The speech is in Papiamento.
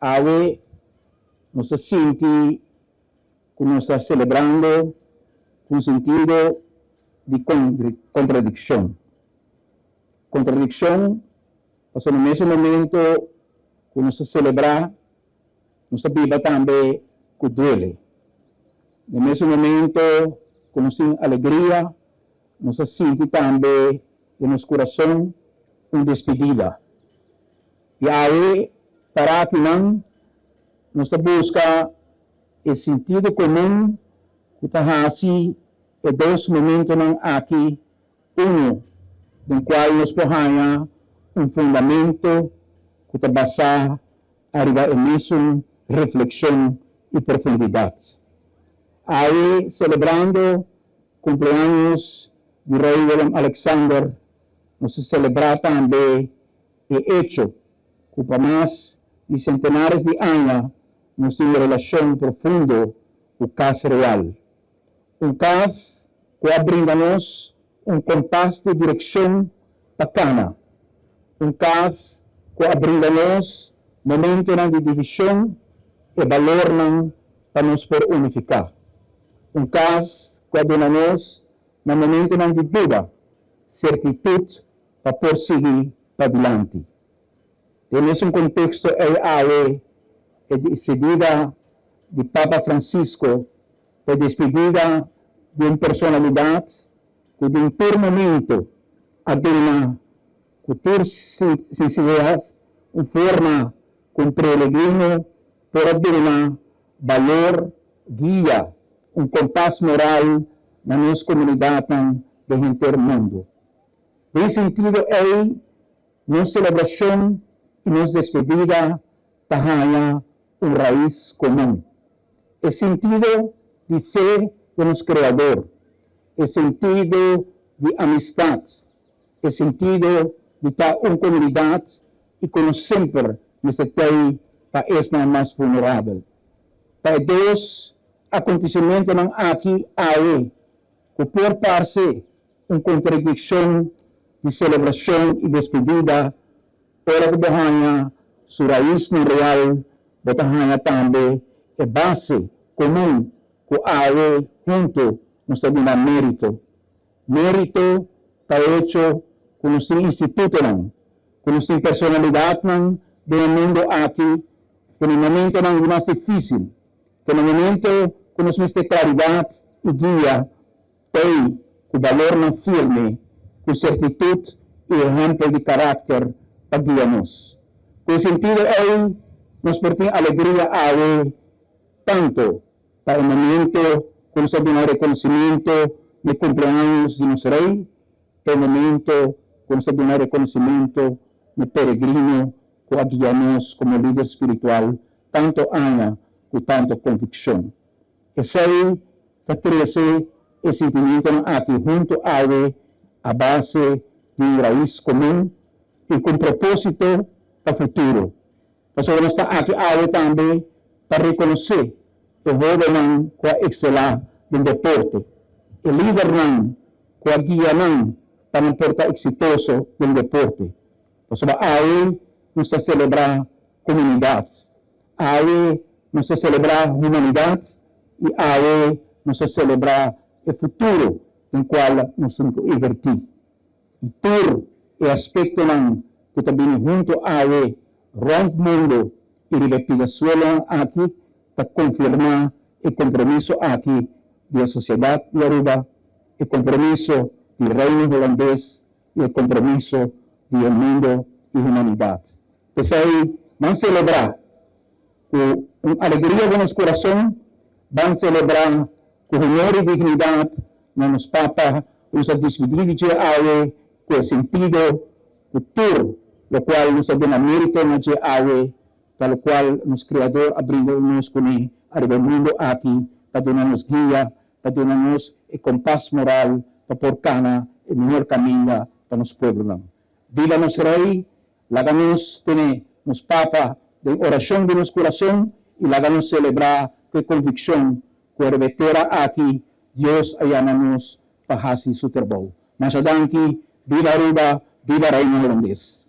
Awe nos ta sinti ku nos ta selebrando ku un sentido di kontradikshon. Kontradikshon pasobra na mesun momento ku nos ta selebrá, nos ta biba tambe ku duele. Na mesun momento ku nos tin alegria, nos ta sinti tambe den nos kurason un despedida. I awe para akinan nos ta buska e sentido komun ku ta hasi e dos momentonan aki unu den kual nos por haña un fundamento ku ta basá ariba e mesun reflekshon i profundidat. Awe selebrando kumpleaños di Rei Willem Alexander nos ta selebrá tambe e echo ku pa mas di sentenares di aña nos tin un relashon profundo ku Kas Real. Un kas ku a brinda nos un kompas di direkshon pa kana. Un kas ku a brinda nos momentonan di divishon e balornan pa nos por unifiká. Un kas ku a duna nos na momentonan di duda sertitut pa por sigui padilanti. Den mesun konteksto ei awe e despedida di Papa Francisco ta e despedida di un personalidat ku den tur momento a duna ku tur sinseridat un forma ku un peregrino por a duna balor, guia, un kompas moral na nos komunidatnan den henter mundu. Den sentido ei nos selebrashon i nos despedida ta haña un rais komun, e sentido di fe den nos Kreador, e sentido di amistat, e sentido di ta un komunidat i ku nos semper mester tei pa esnan mas vulnerabel. Pa e dos akontesimentonan aki awe ku por parse un kontradikshon di selebrashon i despedida, ora ku bo haña su raisnan real, bo ta haña tambe e base komun ku awe huntu nos ta duna mérito. Mérito pa e echo ku nos tin institutonan, ku nos tin personalidatnan den e mundu aki ku na momentonan di mas difísil, ku na momento ku nos mester klaridat i guia, P'ei, ku balornan firme, ku sertitut i ehèmpel di karakter pa guia nos. Ku e sentido ei, nos por tin alegria awe tantu pa e momento ku nos a duna rekonosimiento n'e kumpleaños di nos Rei, pa e momento ku nos a duna rekonosimiento n'e peregrino ku a guia nos komo lider spiritual tantu aña ku tantu konvikshon. Esei ta trese e sentimientonan aki hunto awe a base di un rais comun y cu un proposito pa futuro. Pasobra nos ta aki awe tambe pa reconoce e hobennan cu a excela den deporte, e lidernan cu a guia nan pa nan por ta exitoso den deporte. Pasobra awe nos ta celebra comunidad. Awe nos ta selebrá humanidat i awe nos ta selebrá e futuro den kual nos tin ku invertí. I tur e aspektonan ku ta bini huntu awe rònt mundu i riba e pida suelonan aki ta konfirmá e kompromiso aki di e sosiedat di Aruba, e kompromiso di Reino Hulandes i e kompromiso di e mundu i humanidat. P'esei ban selebrá ku un alegria den nos kurason, ban selebrá ku honor i dignidat na nos Papa ku nos a dispidí di dje awe ku e sentido ku tur lokual nos ta duna mérito na dje awe ta lokual nos Kreador a brinda nos kuné ariba e mundu aki pa duna nos guia, pa duna nos e kompas moral pa por kana e mihor kaminda pa nos pueblonan. Biba nos Rei! Laga nos tene nos Papa den orashon di nos kurason i laga nos selebrá ku e konvikshon ku e riba e tera aki Dios a yama nos pa hasi su trabou. Masha danki! Biba Aruba! Biba Reino Holandes!